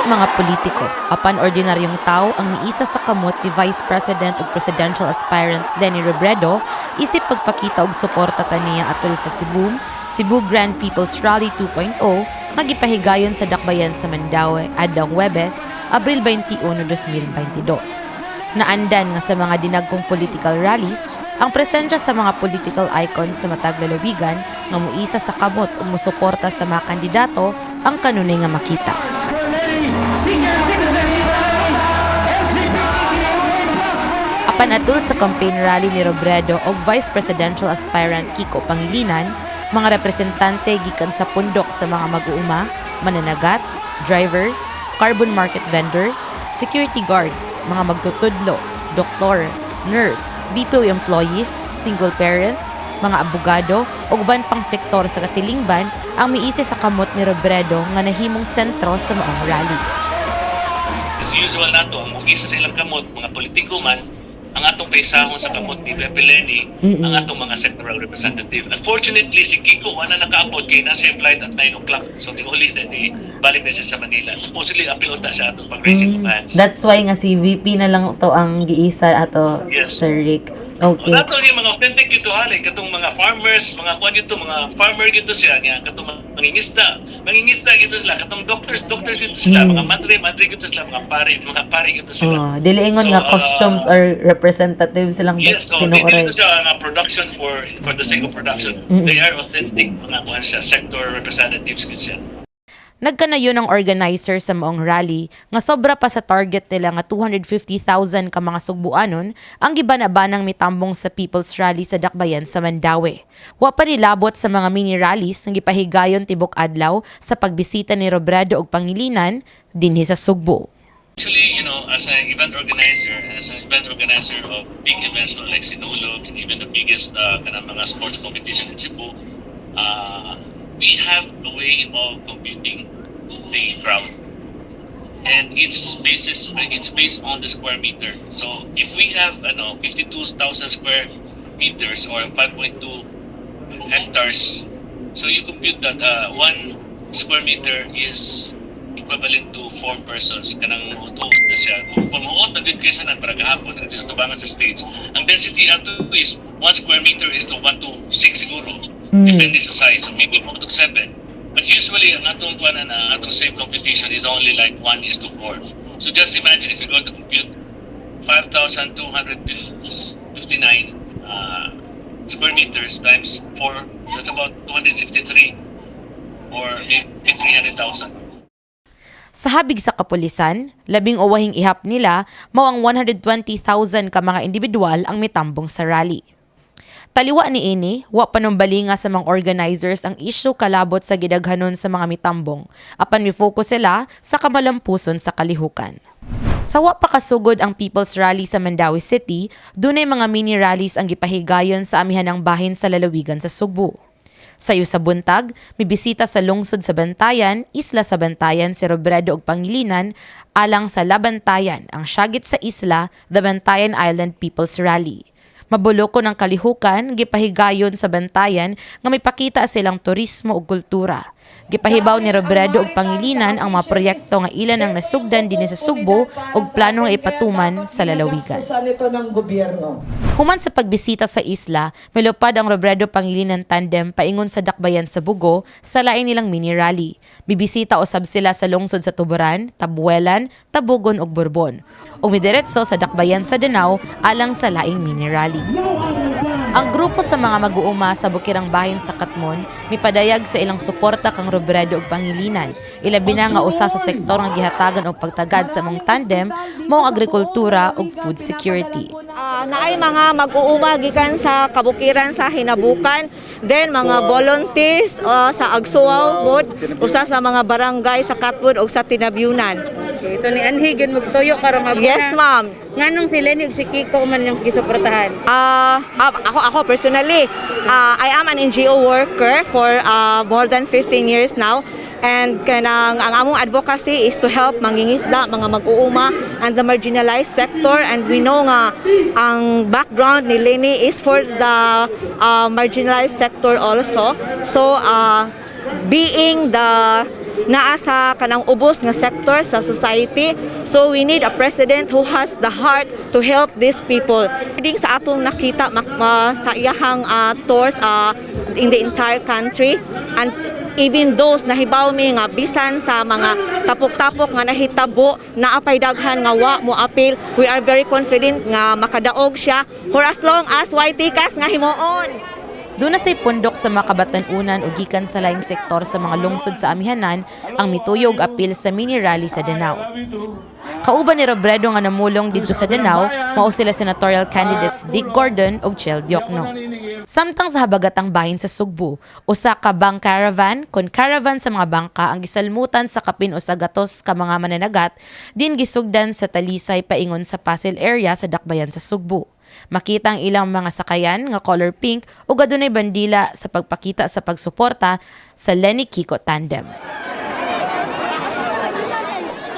Mga politiko, apan ordinaryong tao ang miisa sa kamot ni Vice President ug presidential aspirant Leni Robredo isip pagpakita og suporta kaniya atol sa Cebu, Cebu Grand People's Rally 2.0 nga gipahigayon sa dakbayan sa Mandaue adlaw Huwebes, Abril 21, 2022. Naandan nga sa mga dinagkong political rallies, ang presensya sa mga political icons sa matag lalawigan nga muisa sa kamot ug musuporta sa mga kandidato ang kanunay nga makita. Senior citizen LGBTQ+. Apan atol sa campaign rally ni Robredo og Vice Presidential Aspirant Kiko Pangilinan, mga representante gikan sa pundok sa mga mag-uuma, mananagat, drivers, carbon market vendors, security guards, mga magtutudlo, doktor, nurse, BPO employees, single parents, mga abogado ug uban pang sektor sa katilingban ang miisa sa kamot ni Robredo nga nahimong sentro sa maong rally. As usual nato, ang isa sa ilang kamot, mga politiko man, ang atong paisahon sa kamot ni VP Leni, ang atong mga sectoral representative. Unfortunately, si Kiko wala nakaabot kay nasa flight at 9 o'clock. So, di uli na di balik na siya sa Manila. Supposedly, apil unta siya atong pag-raising of hands. That's why nga si VP na lang to ang giisa ato, Sir Rick. Okay. Nato yung mga authentic gito hali katong mga farmers, mga kuan gito, mga farmer gito siya niya, katong mga mangingisda, mangingisda gito sila, katong doctors, doctors gito sila, mga madre, madre gito sila, mga pare, mga pare gito sila. Oh, dili ingon So, nga costumes or representatives silang Yes, so di tinuoray. Dili siya nga production for the sake of production. They are authentic mga kuan siya, sector representatives gid siya. Nagkanayon ang organizer sa maong rally nga sobra pa sa target nila nga 250,000 ka mga sugbuanon ang gibanabanang mitambong sa People's Rally sa Dakbayan sa Mandaue. Wa pa nilabot sa mga mini rallies nga gipahigayon tibok adlaw sa pagbisita ni Robredo og Pangilinan dinhi sa Sugbo. Actually, as an event organizer of big events, no, like Sinulog and even the biggest kanang mga sports competition in Cebu, we have a way of computing the crowd. And it's based on the square meter. So if we have ano, 52,000 square meters or 5.2 hectares, so you compute that 1 square meter is equivalent to four persons, kanang muot na siya. Kung muot na gud kaysa nan para gahapon ang tubangan sa stage, ang density ato is 1 square meter is to 1 to 6 siguro, depende sa size, so maybe 1 to 7, but usually ang atong kuan na atong safe computation is only like 1 is to 4. So just imagine if you go to compute 5,259 square meters times 4, that's about 263 or maybe 300,000. Sa habig sa kapulisan, labing uwahing ihap nila mao ang 120,000 ka mga individual ang mitambong sa rally. Taliwa ni ini, wa panumbalinga sa mga organizers ang issue kalabot sa gidaghanon sa mga mitambong, apan mi-focus sila sa kamalampuson sa kalihukan. Sa wa pa kasugod ang People's Rally sa Mandaue City, dunay mga mini rallies ang gipahigayon sa amihanang bahin sa lalawigan sa Sugbo. Sayo sa buntag, mibisita sa lungsod sa Bantayan, isla sa Bantayan si Robredo og Pangilinan alang sa Labantayan, ang syagit sa isla, the Bantayan Island People's Rally. Mabulokon ang kalihukan, gipahigayon sa Bantayan nga mipakita silang turismo ug kultura. Gipahibaw ni Robredo ug Pangilinan ang mga proyekto nga ilan ang nasugdan dinhi sa Sugbo ug plano nga ipatuman sa lalawigan. Nagastusan ito ng gobyerno. Human sa pagbisita sa isla, milupad ang Robredo Pangilinan tandem paingon sa dakbayan sa Bugo sa lain nilang mini rally. Bibisita usab sila sa lungsod sa Tuburan, Tabuelan, Tabugon ug Borbon. Ug midiretso sa dakbayan sa Danao alang sa laing mini rally. Ang grupo sa mga mag-uuma sa Bukirang Bahin sa Katmon mipadayag sa ilang suporta kang Robredo ug Pangilinan. Ilabi na nga usa sa sektor nga gihatagan og pagtagad sa mong tandem mao ang agrikultura ug food security. Naay mga mag-uuma gikan sa kabukiran sa Hinabukan, then mga volunteers sa Agsuaw pod, usa sa mga barangay sa Katmon ug sa Tinabyunan. Okay, so ni anhi gyud magtuyo karong hapon. Yes, ma'am. Nganong si Leni ug si Kiko man yung gisuportahan? Ako personally, I am an NGO worker for more than 15 years now. And kanang ang among advocacy is to help mangingisda, mga mag-uuma and the marginalized sector, and we know nga ang background ni Leni is for the marginalized sector also. So being the naa sa kanang ubos nga sector sa society. So we need a president who has the heart to help these people. Ding sa atong nakita sa iyahang tours in the entire country and even those nahibaw mi nga bisan sa mga tapok-tapok nga nahitabo, naa pay daghan nga wa mo apil, we are very confident nga makadaog siya for as long as way tikas nga himuon. Duna say pundok sa mga kabatan-unan o gikan sa laing sektor sa mga lungsod sa amihanan ang mituyo og apil sa mini rally sa Danao. Kauban ni Robredo nga namulong didto sa Danao mao sila senatorial candidates Dick Gordon ug Chel Diokno. Samtang sa habagatang bahin sa Sugbo, usa ka bang caravan kon caravan sa mga bangka ang gisalmutan sa kapin 100 ka mga mananagat din gisugdan sa Talisay paingon sa Pasil area sa Dakbayan sa Sugbo. Makita ang ilang mga sakayan nga color pink ug adunay bandila sa pagpakita sa pagsuporta sa Leni Kiko tandem.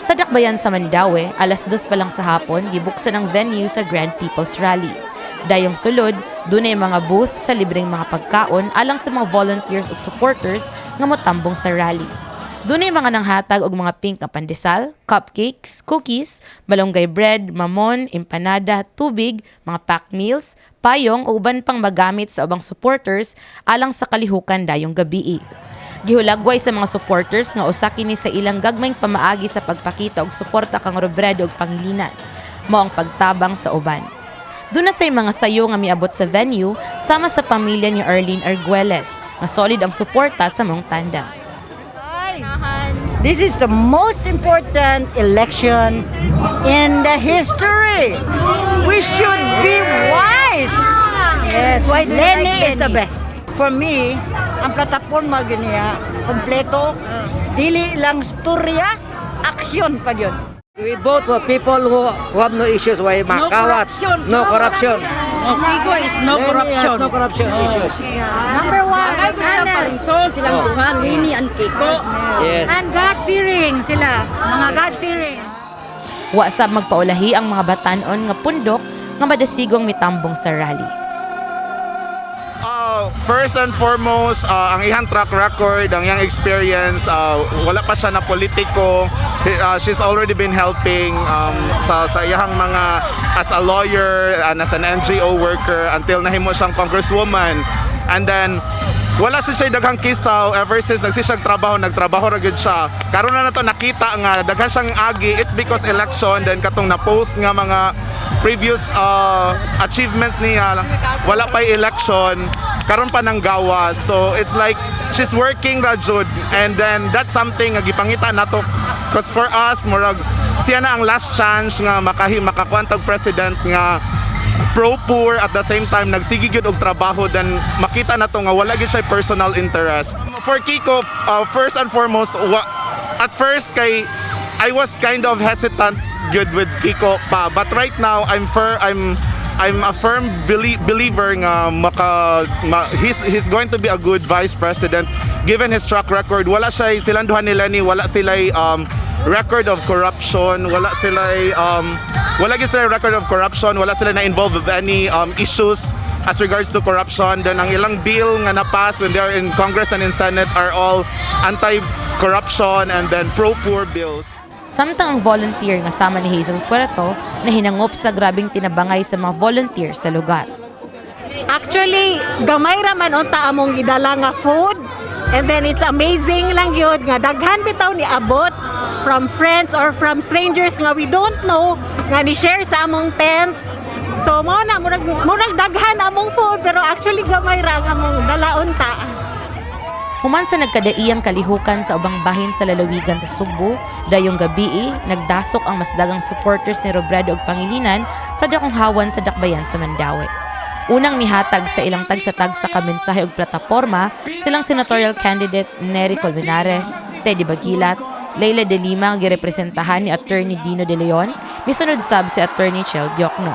Sa Dakbayan sa Mandaue, 2:00 pa lang sa hapon, gibuksan ang venue sa Grand People's Rally. Dayong sulod, dunay mga booth sa libreng mga pagkaon alang sa mga volunteers ug supporters nga motambong sa rally. Dunay mga nanghatag og mga pink nga pandesal, cupcakes, cookies, malunggay bread, mamon, empanada, tubig, mga packed meals, payong ug uban pang magamit sa ubang supporters alang sa kalihukan dayong gabii. Gihulagway sa mga supporters nga usa kini sa ilang gagmayng pamaagi sa pagpakita og suporta kang Robredo ug Pangilinan, mao ang pagtabang sa uban. Duna say mga sayo nga miabot sa venue sama sa pamilya ni Arlene Arguelles nga solid ang suporta sa maong tandem. This is the most important election in the history. We should be wise. Yes, why do you Leni like is the Leni? best. For me, ang plataporma gyud niya kompleto. Dili lang storya, aksyon pa gyud. We vote for people who have no issues, why No makawat, corruption. No corruption. Oh, Kiko is no Leni has corruption. no corruption issues. Number one, Ay, gusto lang honest. parison, silang Oh. duha, Leni and Kiko. Yes. And God-fearing sila. Mga God-fearing. Wa sab magpaulahi ang mga batan-on nga pundok nga madasigong mitambong sa rally. First and foremost, ang iyang track record, ang iyang experience, wala pa siya na politiko. She's already been helping sa iyang mga as a lawyer and as an NGO worker until nahimo siyang congresswoman. And then wala siya daghang kisaw ever since nagsi siyang trabaho, nagtrabaho ra gyud siya. Karon na nato nakita nga daghan siyang agi, it's because election, then katong na-post nga mga previous achievements niya, wala pa election, karon pa nang gawa. So it's like she's working ra jud, and then that's something nga gipangita nato because for us, murag siya na ang last chance nga makakuan tag president nga pro-poor, at the same time nagsige gyud og trabaho, then makita na to nga wala gyud siya personal interest. For Kiko, first and foremost, at first kay I was kind of hesitant good with Kiko pa, but right now I'm a firm believer nga he's going to be a good vice president given his track record. Wala siya, silang duha ni Leni, wala sila record of corruption, wala gyud sila record of corruption, wala sila na involved with any issues as regards to corruption. Then ang ilang bill nga na-pass when they are in Congress and in Senate are all anti-corruption and then pro-poor bills. Samtang ang volunteer nga sama ni Hazel Puerto na hinangop sa grabing tinabangay sa mga volunteer sa lugar. Actually, gamay ra man unta among gidala nga food. And then it's amazing lang yun nga daghan bitaw ni abot from friends or from strangers nga we don't know nga ni share sa among tent. So mao na, murag daghan among food, pero actually gamay ra ang among dala unta. Human sa nagkadaiyang kalihukan sa ubang bahin sa lalawigan sa Sugbo, dayong gabii, nagdasok ang mas dagang supporters ni Robredo ug Pangilinan sa dakong hawan sa Dakbayan sa Mandaue. Unang mihatag sa ilang tagsa-tagsa ka mensahe ug plataporma silang senatorial candidate Neri Colmenares, Teddy Baguilat, Leila de Lima ang girepresentahan ni Attorney Dino De Leon, misunod sab si Attorney Chel Diokno.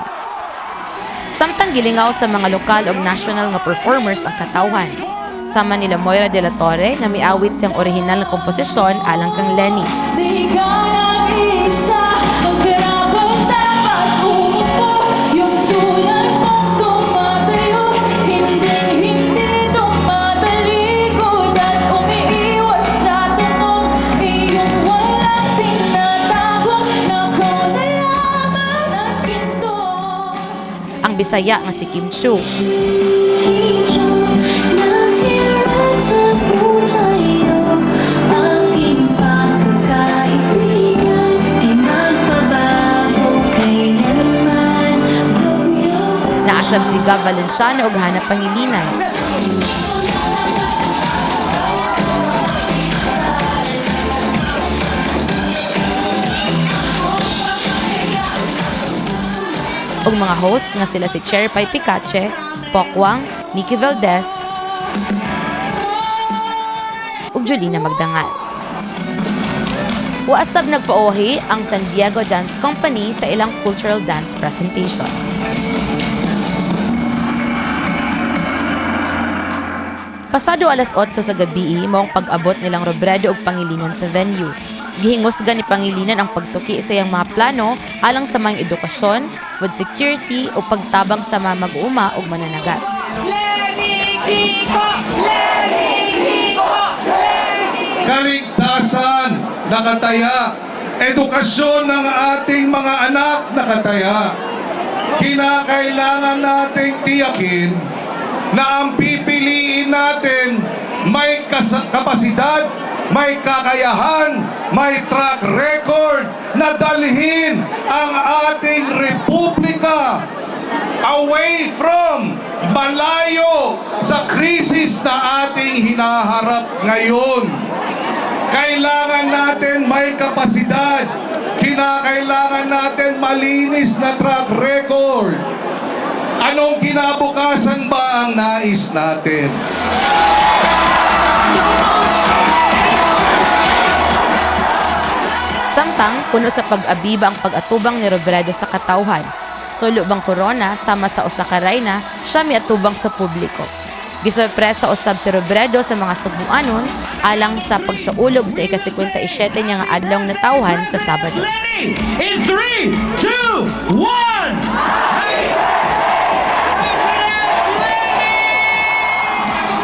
Samtang gilingaw sa mga lokal ug national nga performers ang katawhan, sama nila Moira de la Torre nga miawit siyang orihinal na komposisyon alang kang Leni. Di ka nag-iisa, ang karapat-dapat umupo. Yung tulad mong tumatayo, hindi hindi tumatalikod at umiiwas sa tanong. ang Bisaya nga si Kim Chiu. 记住那些日子不再有，ating pagkakaibigan di magbabago kailanman. Though you Naa sab si Gab Valenciano ug Hannah Pangilinan. Ug mga host nga sila si Cherry Pie Picache, Pokwang, Nikki Valdez, ug Jolina Magdangal. Wa sab nagpaohi ang San Diego Dance Company sa ilang cultural dance presentation. Pasado alas 8 sa gabi, mao ang pag-abot nilang Robredo ug Pangilinan sa venue. Gihingusgan ni Pangilinan ang pagtuki sa iyang mga plano alang sa mga edukasyon, food security ug pagtabang sa mga mag-uuma ug mananagat. Kaligtasan, nakataya. Edukasyon ng ating mga anak, nakataya. Kinakailangan nating tiyakin na ang pipiliin natin may kapasidad, may kakayahan, may track record na dalhin ang ating republika away from, malayo sa krisis na ating hinaharap ngayon. Kailangan natin may kapasidad. Kinakailangan natin malinis na track record. Anong kinabukasan ba ang nais natin? Samtang, puno sa pag-abiba ang pag-atubang ni Robredo sa katawhan. Sulo bang corona sama sa usa ka rayna, siya miatubang sa publiko. Gisorpresa usab si Robredo sa mga Sugbuanon alang sa pagsaulog sa ika-57 niya nga adlaw natawhan sa Sabado. In 3, 2, 1!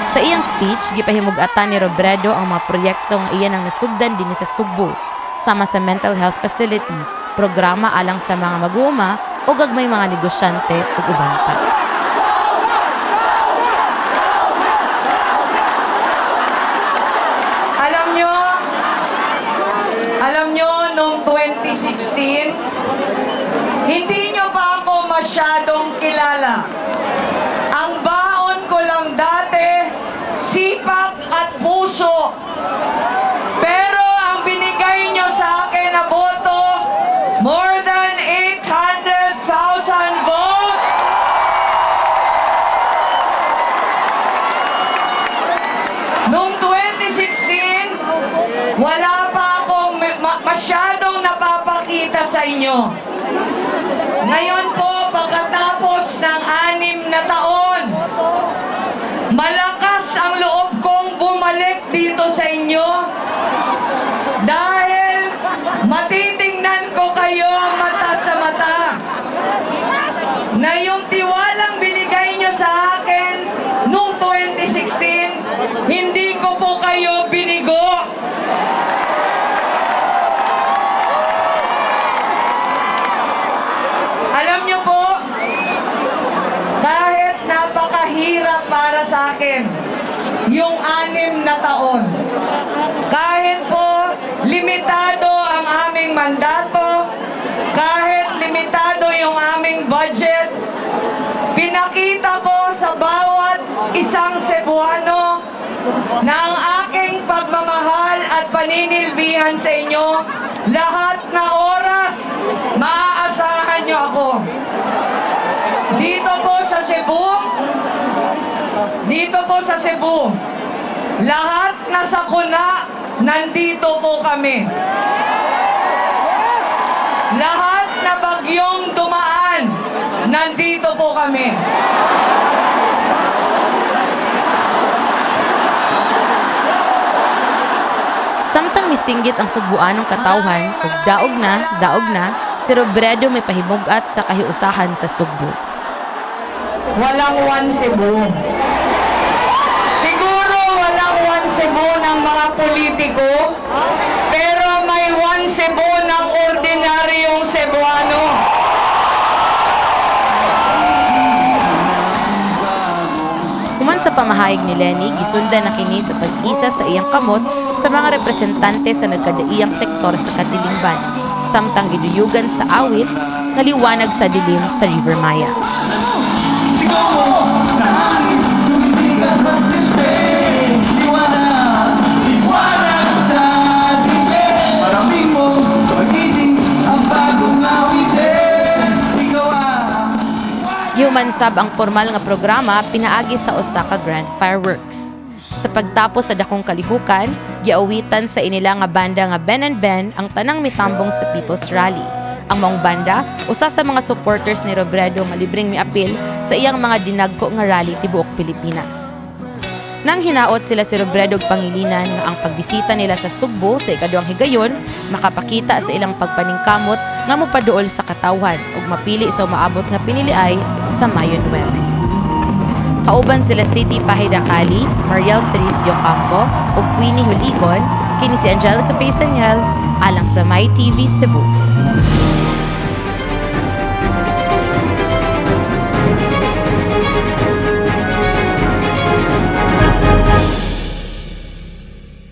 Sa iyang speech, gipahimug-atan ni Robredo ang mga proyekto nga iya nang nasugdan dinhi sa Sugbo, sama sa mental health facility, programa alang sa mga mag-uuma o gagmay mga negosyante ug uban pa. Alam nyo, noong 2016, hindi nyo pa ako masyadong kilala. Ang baon ko lang dati, sipag at puso. Pero ang binigay nyo sa akin na boto, more than 800,000 votes. Noong 2016, wala pa akong masyadong napapakita sa inyo. Ngayon po, pagkatapos ng 6 na taon, malakas ang loob kong bumalik dito sa inyo dahil matitingnan ko kayo mata sa mata na yung tiwalang binigay nyo sa akin noong 2016, hindi ko po kayo binigo. Alam nyo po, kahit napakahirap para sa akin yung 6 na taon, kahit po limitado ang aming mandato, kahit limitado yung aming budget, pinakita ko sa bawat isang Cebuano na ang aking pagmamahal at paninilbihan sa inyo, lahat na oras, maaasahan nyo ako. Dito po sa Cebu, dito po sa Cebu, lahat na sakuna, nandito po kami. Lahat na bagyong dumaan, nandito po kami. Samtang misinggit ang Sugbuanong katawhan ug "Daog na, daog na," si Robredo may pahimug-at sa kahiusahan sa Sugbo. Walang One Cebu. Siguro walang One Cebu ng mga politiko, pero may One Cebu ng ordinaryong Cebuano. Gikan sa pamahayag ni Leni, gisundan na kini sa pag-isa sa iyang kamot sa mga representante sa nagkadaiyang sektor sa katilingban, samtang giduyugan sa awit nga "Liwanag sa Dilim sa Rivermaya." Sigaw mo sa hangin, tumibigan magsilbi. Liwanag, liwanag sa dilim. Maraming mo, magiging ang bagong awitin. Ikaw ang Gihuman sab ang formal nga programa pinaagi sa usa ka grand fireworks. Sa pagtapos sa dakong kalihukan, giawitan sa inila nga banda nga Ben and Ben ang tanang mitambong sa People's Rally. Ang maong banda, usa sa mga supporters ni Robredo nga libreng miapil sa iyang mga dinagko nga rally tibuok Pilipinas. Nang hinaot sila si Robredo og Pangilinan nga ang pagbisita nila sa Sugbo sa ikaduhang higayon makapakita sa ilang pagpaningkamot nga mopaduol sa katawhan ug mapili sa umaabot nga piniliay sa Mayo 9. Kauban sila City Fahida Kali, Mariel Therese Diocampo ug Queenie Huligon, kini si Angelica Faisaniel alang sa My TV Cebu.